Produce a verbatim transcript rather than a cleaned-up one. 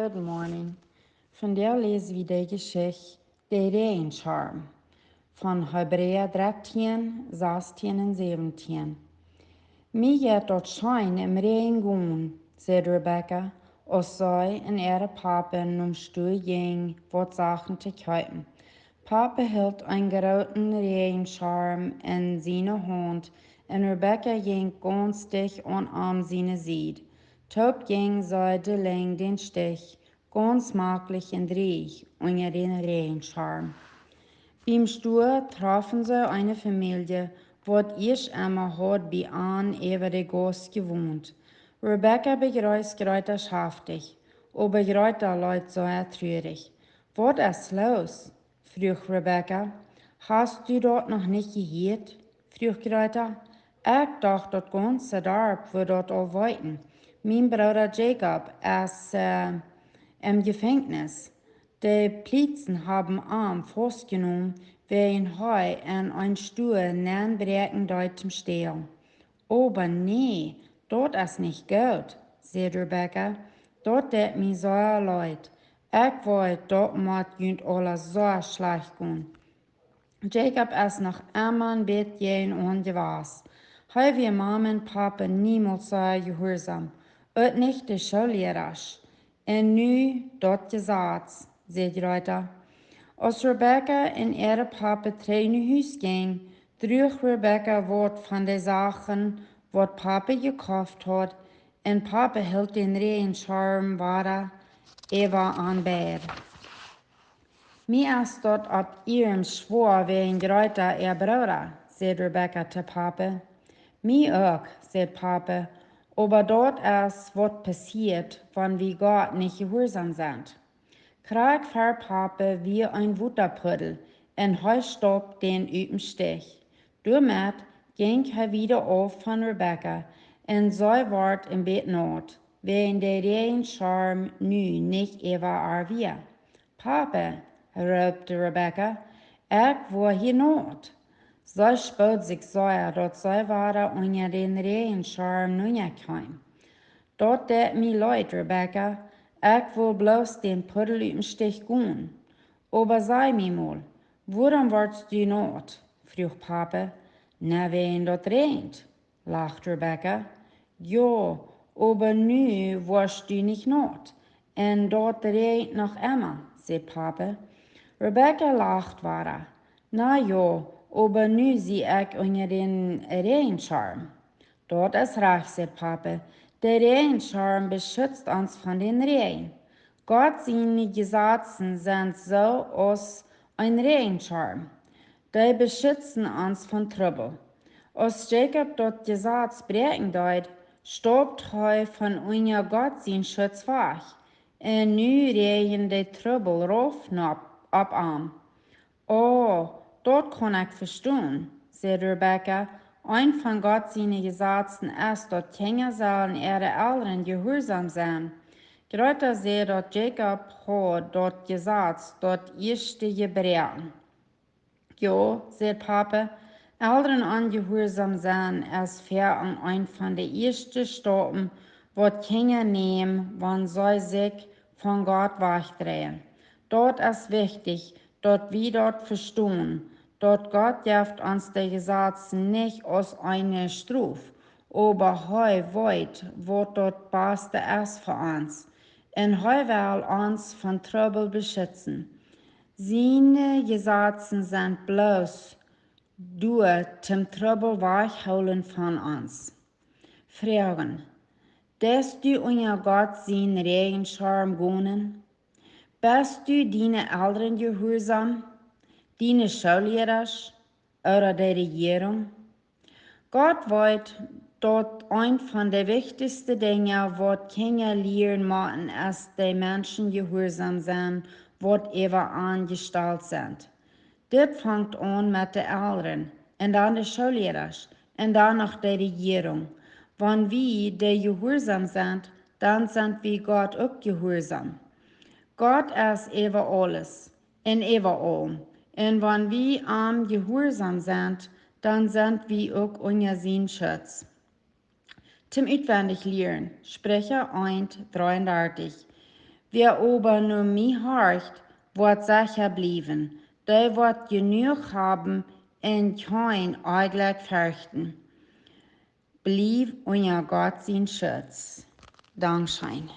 Good morning. Vondoag läs wie de Jeschicht De Räajenschorm von Hebräa dartieen, sastieen un säwentieen. Mie jeit daut scheen em Räajen gonen, säd Rebekka, aus see un äare Papa nom Stua jinjen waut Sachen to kjeepen. Papa hilt een grooten Räajenschorm en siene Haunt un Rebekka jinkj gaunz dicht aun am siene Sied. Toop jinjen see de Lenjd dän Stich, gaunz maklich un dreech unja dän Räajenschorm. Biem Stua troffen see eene Famielje, waut ieescht emol haud bie an äwa de Gauss jewont. Rebekka bejreest Greta schaftich, oba Greta leet sea trurich. Waut es loos? Fruach Rebekka. Hast du daut noch nich jehieet? Fruach Greta. Ekj docht, daut gaunze Darp wudd daut aul weeten. Mien Brooda Jakob es äh, em Jefenkjnis. De Pliezen haben am faustjenomen, wäajen hee en een Stua nenbräakjen deed toom stälen. Oba nä, daut es nich goot, säd Rebekka. Daut deit mie sea leet. Ekj weet, daut mott junt aula sea schlajcht gonen. Jakob es noch emma een bät jäajen an jewast. Hee wia Mame un Papa niemols sea jehuarsom, uk nich de Schoollierasch. Un nu daut Jesaz, säd Greta. Aus Rebekka un äare Papa trigj no Hus jinjen, druach Rebekka waut von de Sachen, waut Papa jekoft haud, un Papa hilt dän Räajenschorm wada äwa an beid. Mie es daut opp ieem schwoa wäajen Greta äa Brooda, säd Rebekka to Papa. Mie uk, säd Papa, oba daut es waut passieet, wan wie Gott nich jehuarsom sent. Krakjt ver Papa wia een Wotapuddel un hee staupt dän ut dän Stich. Doamet jinkj hee wieda auf von Rebekka un see wort een bät naut, wäajen de Räajenschorm nu nich äwa ar wia. Papa, roopt Rebekka, ekj woa hia naut. See spood sikj sea, daut see wada unja dän Räajenschorm nenn kjeem. Daut deit mie leet, Rebekka. Ekj wull bloos dän Puddel ut dän Stich gonen. Oba saj mie mol, wuarom woascht du naut? Fruach Papa. Na, wäajen daut räajent, lacht Rebekka. Jo, oba nu woascht du nich naut. Un daut räajent noch emma, säd Papa. Rebekka lacht wada. Na jo, oba nu sie ekj unja dän Räajenschorm. Daut es rajcht, säd Papa. De Räajenschorm beschitzt ons von dän Räajen. Gott siene Jesazen sent soo aus een Räajenschorm. Dee beschitzen ons von Trubbel. Aus Jakob daut Jesaz bräakjen deed, staupt hee von unja Gott sien Schutz wajch. Un nu räajent de Trubbel rauf opp am. O, daut kaun ekj vestonen, säd Rebekka. Eent von Gott siene Jesazen es, daut Kjinja sellen äare Elren jehuarsom sennen. Greta säd, daut Jakob haud daut Jesaz daut ieeschte jebroaken. Jo, säd Papa, Elren onjehuarsom sennen es foaken eent von de ieeschte Staupen, waut Kjinja nämen, wan see sikj von Gott wajchdreien. Daut es wichtich, daut wie daut vestonen, daut Gott jeft ons de Jesazen nich aus eene Strof, oba hee weet, waut daut baste es fa ons. Un hee well ons von Trubbel beschitzen. Siene Jesazen sent bloos doa toom Trubbel wajchhoolen von ons. Froagen. Deist du unja Gott sien Räajenschorm gonen? Best du diene Elren jehuarsom, diene Schoollierasch ooda de Rejierunk? Gott weet, daut eent von de wichtichste Dinja, waut Kjinja lieren motten, es de Menschen jehuarsom sennen, waut äwa an jestalt sent. Dit fangt aun met de Elren, un dan de Schoollierasch, un dan noch de Rejierunk. Wan wie dee jehuarsom sent, dan sent wie Gott uk jehuarsom. Gott es äwa aules un äwa aulem. Un wan wie am jehuarsom sent, dan sent wie uk unja sien Schutz. Toom utwendich lieren, Spricha eent, dreeundartich. Wäa oba no mie horcht, woat secha bliewen. Dee woat jenuach haben un kjeen Onjlekj ferchten. Bliew unja Gott sien Schutz. Dankscheen.